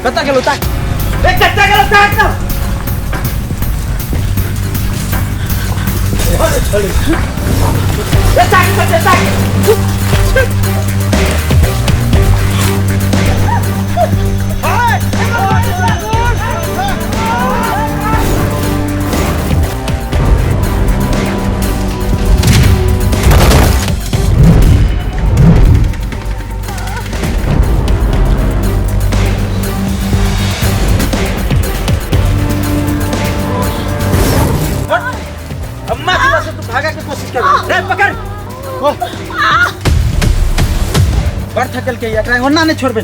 कतऽ गेलो ताक ए कतऽ गेलो ताक ना ए ताक कतऽ ताक अम्मा की वजह से तू भागा के कोशिश कर रे पकड़ ओ बड़ थकल के एकरा ओना नहीं छोड़बे।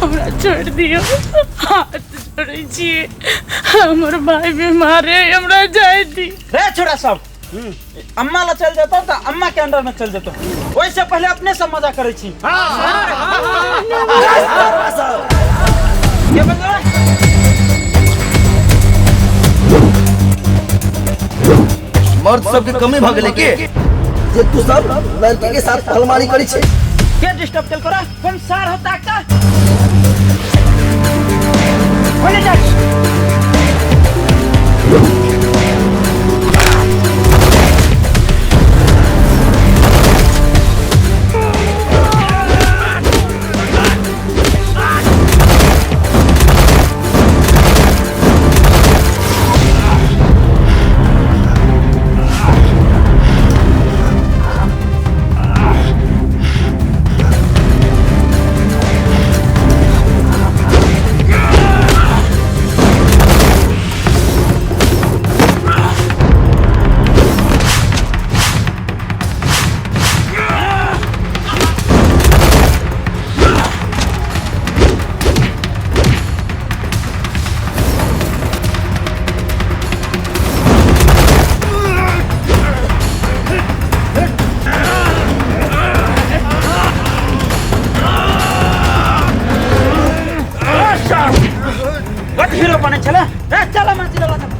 हमरा छोड़ दियो, हाथ जोड़ै छी, हमर भाई बीमार है, हमरा जाय दी। रे छोड़ा सब अम्मा ला चल जेतो त अम्मा के अंडर में चल जेतो, ओइसे पहले अपने सब मजा करै छी। के बंदवा? मर्द सबके कमी भऽ गेलै के जे तू सब लड़की के साथ पहलमानी करै छै? के डिस्टर्ब केल करा? कोन सार होता का बोले जा। बड हीरो बने छले ए चल माची लगा चल।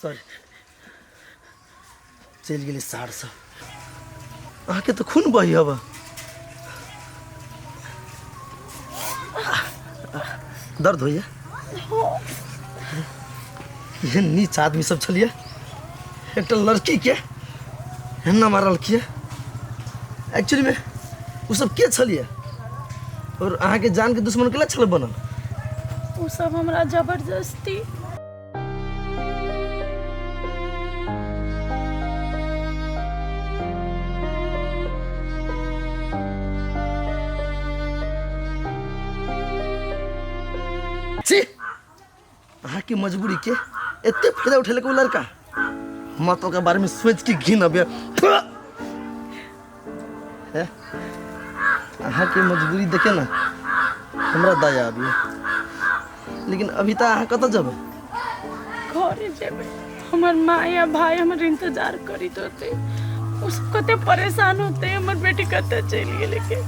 सॉरी, चलि गेलै सार सब। अहाँके तऽ खून बही हब, दर्द होइए? एहन नीच आदमी सब छलियै, एकटा लड़कीके एना मारलखियै। एक्चुअलीमे ओ सब के छलियै और अहाँके जानके दुश्मन केला छलै बनल? ओ सब हमरा जबरदस्ती छी, अहाँके मजबूरी के एते फायदा उठेलक ओ लड़का। हमरा तऽ ओकरा बारेमे सोचि के घिन अबैया। हे, अहाँके मजबूरी देखे ने हमरा दया अबैया, लेकिन अभी तऽ अहाँ कतऽ जेबै? घरे जेबै, हमर माँ या भाई हमर इंतजार करैत होते, ओ सब कते परेशान होते, हमर बेटी कतऽ चलि गेलै के।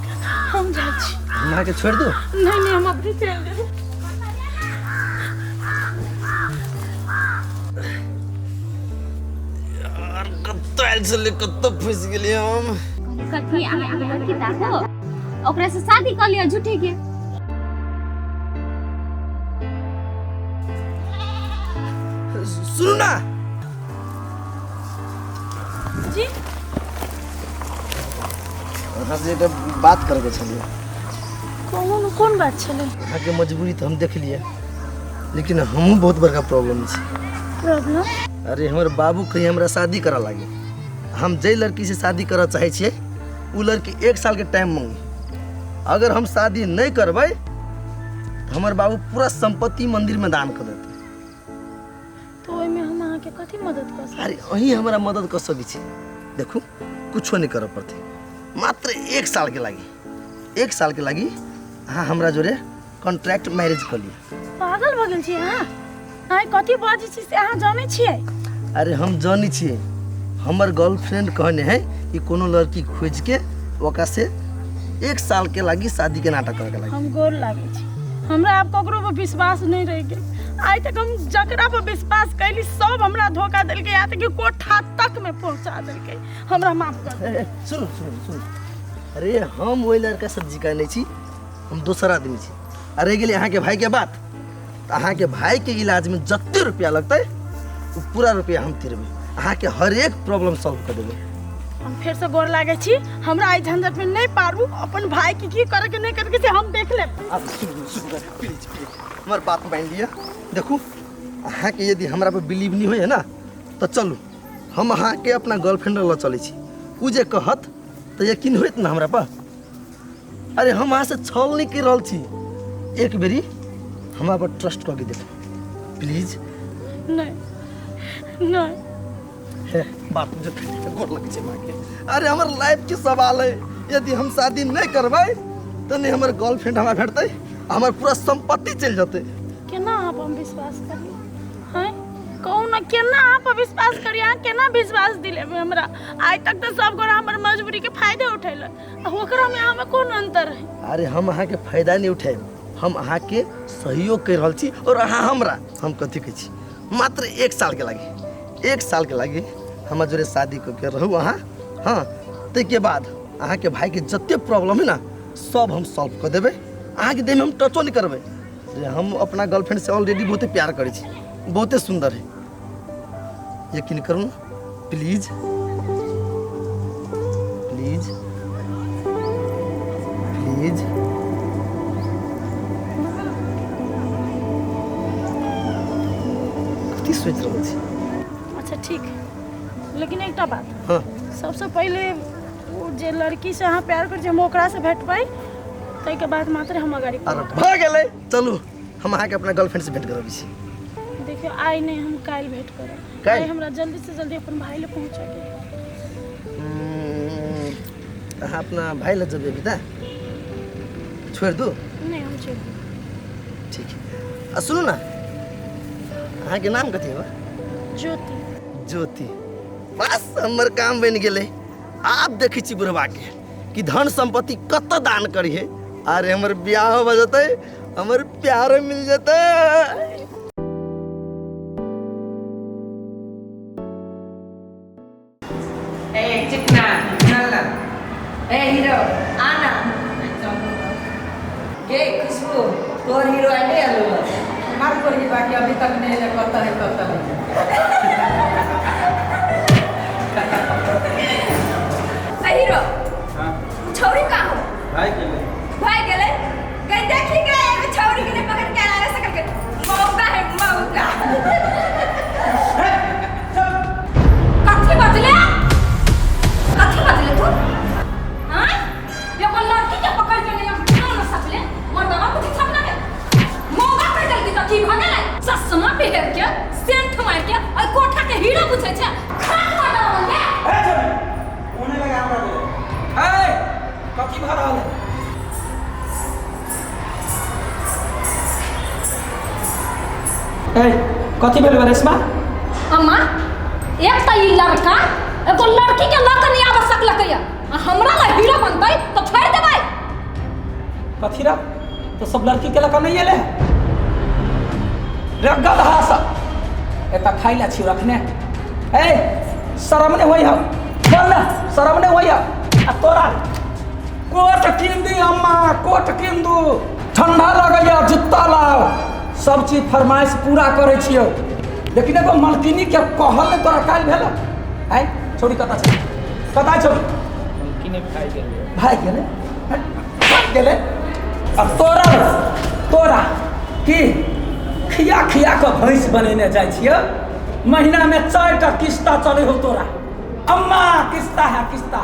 हम जाइ छी। हम अहाँके छोड़ि दू? नहीं नहीं, हम अपने चलि जेबै। यार कतऽ आयल छलै, कतऽ फँसि गेलियै हम? कथी अहाँ लड़की ताको, ओकरा से शादी कर लिअ झूठे के। सुनू ना जी। अहाँ से एकटा बात करके छलियै। कोन कोन बात छलै? अहाँके मजबूरी तऽ हम देखलियै, लेकिन हमहूँ बहुत बड़का प्रॉब्लम छी। प्रॉब्लम? अरे हमर बाबू कहीं हमरा शादी करऽ लागे, हम जाहि लड़की से शादी करऽ चाहै छियै ओ लड़की 1 साल के टाइम मांगी। अगर हम शादी नहीं करबै तऽ हमर बाबू पूरा संपत्ति मंदिर में दान कर देतै। तो ओहिमे हम अहाँके कथी मदद कऽ सकै? अरे अहीं हमरा मदद कऽ सकै छी। देखू कुछो नहीं करऽ पड़तै, मात्र 1 साल के लागि, 1 साल के लागि अहाँ हमरा जोरे कॉन्ट्रैक्ट मैरिज कऽ लिअ। पागल भऽ गेल छी अहाँ? आइ कथी बाजै छी से अहाँ जानै छियै? अरे हम जानै छियै, हमर गर्लफ्रेंड कहने है कि कोनो लड़की खोज के ओकरा से 1 साल के लागी शादी के नाटक करे के लागी। हम गोर लागै छी, हमरा आब ककरो पर विश्वास नहीं रह गेल। आइ तक हम जकरा पर विश्वास कैली सब हमरा धोखा देलकै, यहाँ तक कि कोठा तक में पहुंचा देलकै। हमरा माफ कर दे। सुनू सुनू सुनू, अरे हम ओहि लड़का सब जिका नहीं छी, हम दोसर आदमी छी। अरे गेलै अहाँके भाईके बात, तऽ अहाँके भाईके इलाजमे जते रुपया लगतै ओ पूरा रुपया हम तिरबै, अहाँके हर एक प्रॉब्लम सॉल्व कऽ देबै। हम फेर से गोर लागै छी, हमरा एहि झंझट में नहीं पारू। अपन भाई के की करे के नहीं करे के से हम देख लेब। आब सुनू सुनू प्लीज प्लीज हमर बात मानि लिअ। देखू अहाँके यदि हमरा पर बिलीव नहीं होइए ना तऽ चलू हम अहाँके अपना गर्लफ्रेंड लऽ चलै छी, ओ जे कहत तऽ यकीन होइत ना हमरा पर। अरे हम अहाँ से छल नहीं कर रहल छी, एक बेरी हमरा पर ट्रस्ट कऽ के देखू प्लीज। नहीं नहीं हे बात मुझे गोर लगै छै माँ के। अरे हमर लाइफ के सवाल है, यदि हम शादी नहीं करबै तऽ नहीं हमर गर्लफ्रेंड हमरा भेटतै, हमर पूरा संपत्ति चलि जेतै। केना आप हम विश्वास करी? हैं कहू ना, केना आप विश्वास करी? अहाँ केना विश्वास दिलेबै हमरा? आइ तक तऽ सब गोरा हमर मजबूरी के फायदे उठेलक, आ ओकरा में अहाँ में कोन अंतर है? अरे हम अहाँके फायदा नहीं उठाएब, हम अहाँके सहयोग कर रहल छी और अहाँ हमरा। हम कथी कहै छी, मात्र 1 साल के लागी, 1 साल के लागी हमरा जोरे शादी कऽ के रहू अहाँ। हाँ ताहिके बाद अहाँके भाईके जते प्रॉब्लम है ना सब हम सॉल्व कऽ देबै, अहाँके देहमे हम टचो नहीं करबै। अरे हम अपना गर्लफ्रेंड से ऑलरेडी बहुते प्यार करै छी, बहुते सुंदर है, यकीन करू ना प्लीज प्लीज प्लीज। कथी सोचि रहल छी? अच्छा ठीक, लेकिन एकटा बात। हाँ। सबसे पहिले ओ जे लड़की से अहाँ प्यार करै छी हम ओकरा से भेटबै, ताहिके बाद मात्र हम अगाड़ी। अरे भऽ गेलै, चलू हम अहाँके अपना गर्लफ्रेंड से भेंट करबै छी। देखियौ आइ नहीं, हम काल्हि भेंट करब। काल्हि? आइ हमरा जल्दी से जल्दी अपन भाई लग पहुँचैके। अहाँ अपना भाई लग जेबै अभी तऽ छोड़ि दू? नहीं हम छोड़ि देब। ठीक है। आ सुनू ना, अहाँके नाम कथी है? ज्योति। ज्योति, बस हमर काम बनि गेलै। आब देखै छी बुढ़वा के कि धन संपत्ति कतऽ दान करी है। अरे हमर बियाह भऽ जेतै, हमर प्यार मिल जेतै। ए चिकना नल्ला, ए हीरो आना। गे खुशबू तोर हीरो आइले आलो मार को ही बाकी अभी तक नहीं है, कत है कत है। ए हीरो छौरी का हो? भाई गेलै। भाई गेलै? गई देखी गए एगो छौरी के पकड़ के आला सकल के मौका है मौका। कथी बजले? कथी बजले तू? हां एगो लड़की के पकड़ के नहीं हम ना सकले मर्दवा कुछ छपना के मौका कह देलकी त की भ गेलै? चश्मा पहिर के सेंट मार के और कोठा के हीरो बुझै छै खाक मर्दवा बन गए। ए छोरी ओने लगा हमरा के। ए कथी भ रहल है? ए कथी भेल रेशमा? अम्मा एक त ई लड़का एगो लड़की के लऽ के नहीं आबऽ सकलकै आ हमरा ला हीरो बनतै तऽ छोड़ि देबै। कथी रा तो सब लड़की के लऽ के नहीं एले है? रे गदहा सब एतऽ खाइ ला छी रखने। ए शरम नहीं होई हौ, बोल ना शरम नहीं होई हौ। आ तोरा कोट कीन दी अम्मा, कोट कीन दू, ठंडा लगैया जुत्ता लाओ, सब चीज फरमाइश पूरा करै छियौ, लेकिन एगो मलकिनी के कहल नहीं तोरा काल्हि भेल। आइ छोरी कतऽ छै? कतऽ छोरी? मलकिनी भागि गेलै। भागि गेलै? भागि गेलै? आ तोरा तोरा की खिया खिया कऽ भैंस बनेने जाइ छियौ, महीना में 4 टा किस्ता चलै हो तोरा। अम्मा किस्ता है किस्ता।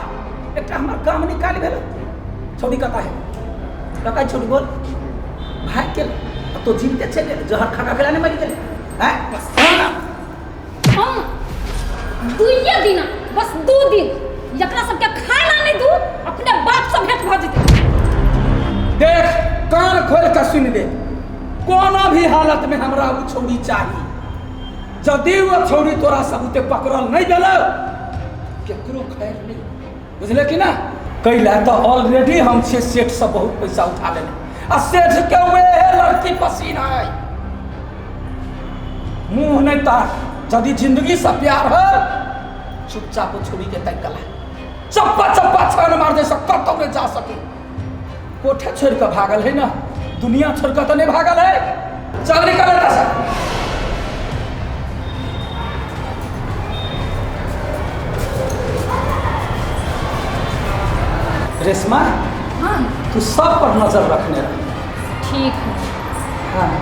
एकटा हमर काम निकालि भेल। छोरी कतऽ है? कतऽ छोरी बोल? भागि गेल। आ तो जीविते चलि गेलै, जहर खा खा नहि मरि गेलै? आँय हम दुइये दिन, बस 2 दिन एकरा सबके खाना नहीं दू, अपने बाप से भेंट भऽ जेतै। देख कान खोल के सुनि ले, कोनो भी हालत में हमरा उ छौड़ी चाही। यदि वो छौड़ी तोरा सबूते पकड़ल नहीं गेलो केकरो खैर नहीं, बुझले कि ना? कैला तो ऑलरेडी हम छे सेठ से बहुत पैसा उठा लेने आ सेठ के वेहे लड़की पसीन है। मुंह नहीं ताक, यदि जिंदगी से प्यार हो चुपचाप वो छुरी के तय कला चप्पा चप्पा छान मार दे सब कतौ नहीं जा सके। कोठे छोड़ के भागल है ना, दुनिया छोड़ के तो नहीं भागल है। चल निकल एतऽ से। रेशमा हाँ तू सब पर नजर रखने रह। ठीक है। हाँ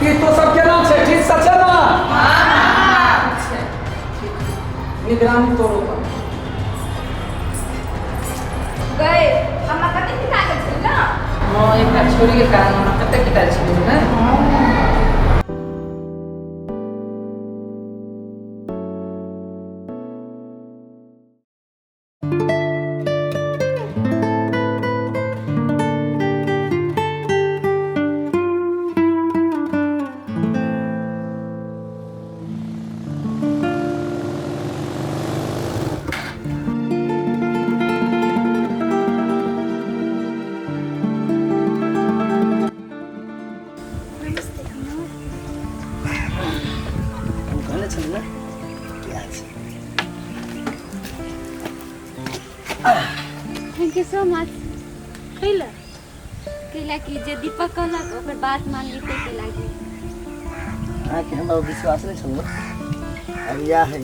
की तो सब केना छै? ठीक से छै ना? निगरानी तोरो पर। गए हमरा कते पिटा गेल छलै ना? हाँ, एकटा छोरी के कारण हमरा कते पिटायल छलै ने। हम कहने छली ना क्या छै। Thank you so much. कैला? कैला कि जे दीपक कहलक ओकर बात मानली ताहिके लागी। अहाँके हमरा विश्वास नहीं छल ना? अब इएह है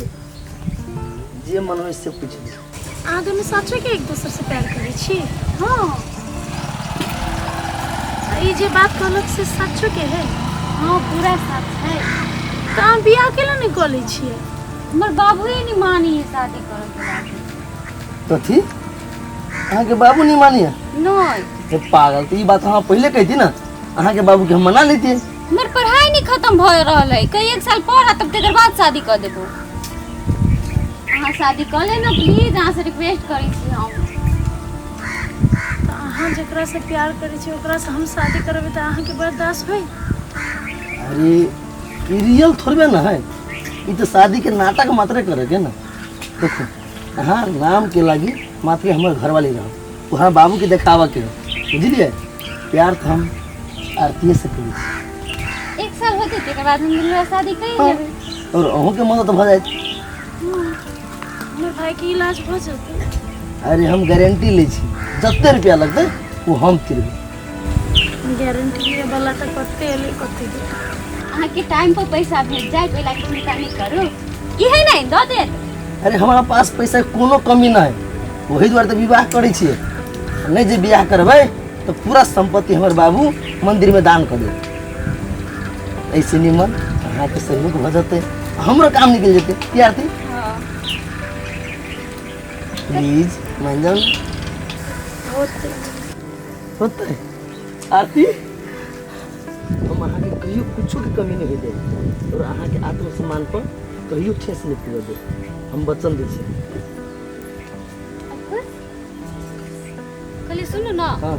जे मन होइ से पूछि लियौ। अहाँ दुनू सचे के एक दोसर से प्यार करै छी? हाँ। आ ई जे बात कहलक से सचो के है? हाँ पूरा सच है। तऽ अहाँ बियाह केला नहि कऽ लै छियै? हमर बाबुए नहीं मानी है शादी करऽ के लागी। कथी अहाँके बाबू नहीं मानिए? नहीं। हे पागल, तो ई बात अहाँ पहिले कहिती ना, अहाँके बाबू के हम मना लेतियै। हमर पढ़ाई नहीं खत्म भऽ रहल है, कई एक साल पढ़ा तब तकर बाद शादी कर देबो। अहाँ शादी कऽ ले ना प्लीज, अहाँ से रिक्वेस्ट करै छी हम। तऽ अहाँ जकरा से प्यार करै छी ओकरा से हम शादी करबै तऽ अहाँके बर्दाश्त होई? अरे ई रियल थोड़बे ना है, ई तो शादी के नाटक मात्रे करे के ना। देखो अहाँ नाम के लागी मात्रे हमर घरवाली रहो, वहाँ बाबू के देखावा के हो, बुझलिए? प्यार तो हम आरतीये से करै छी। एक साल होते तकर बाद हम दुनू शादी कर लेबै। और अहूँ के मदद भऽ जायत। हमर भाई के इलाज भऽ जेतै? अरे हम गारंटी लै छी, जते रुपया लगतै वो हम तिरबै। गारंटी लिए वाला तऽ कते एलै कते गेलै। अहाँके टाइम पर पैसा भेट जाए ओहि लागी चिंता नहीं करू। इहे नहीं दऽ देत। अरे हमारा पास पैसा के कोनो कमी नहीं है, वही दुआरे तो विवाह करै छियै। नहीं जे बियाह करबै तो पूरा संपत्ति हमर बाबू मंदिर में दान कर देत। ऐसे निमन अहाँके सहयोग भऽ जेतै, हमरो काम निकलि जेतै। की आरती? प्लीज मान जाओ। होतै। होतै आरती, हम अहाँके कहियो कुछो के कमी नहीं होइ देब और अहाँके आत्मसम्मान पर कहियो ठेस नहीं पुगऽ देब, हम वचन दै छी। कहली सुनू ना। हाँ।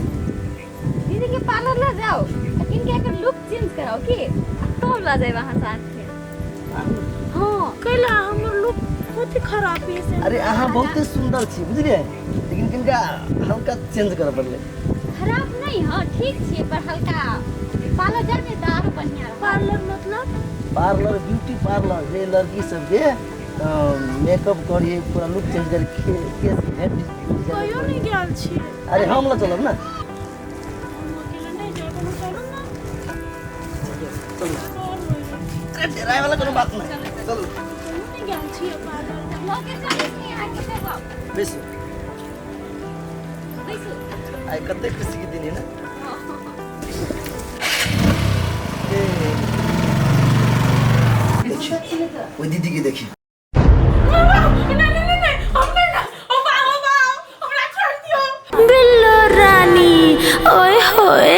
दीदी के पार्लर ला जाओ, लेकिन क्या कर लुक चेंज कराओ की तब ला जाए वहाँ साथ में। हाँ कैला हमर लुक बहुत खराब है से। अरे अहाँ बहुते सुंदर छी बुझलिए, लेकिन किनका हल्का चेंज करऽ पड़लै। खराब नहीं हाँ ठीक छी, पर हल्का पार्लर जाए में तो आरो बढ़िया रहत। पार्लर मतलब? पार्लर ब्यूटी पार्लर, जे लड़की सबके मेकअप करिए, पूरा लुक चेंज कर के केस हेड कहियो नहीं गेल छी। अरे हम ल चलब ना। हम अकेले नहीं जाएब, हम चलू ना। चलू। अरे डराए वाला कोनो बात नहीं, चलू। कहियो नहीं गेल छी पार्लर। लगे चलै छी अहाँके देबो। बैसू। बैसू। आइ कते खुशी के दिन है ना। ओहि दीदी के देखी। बिल्लो रानी ओए होए।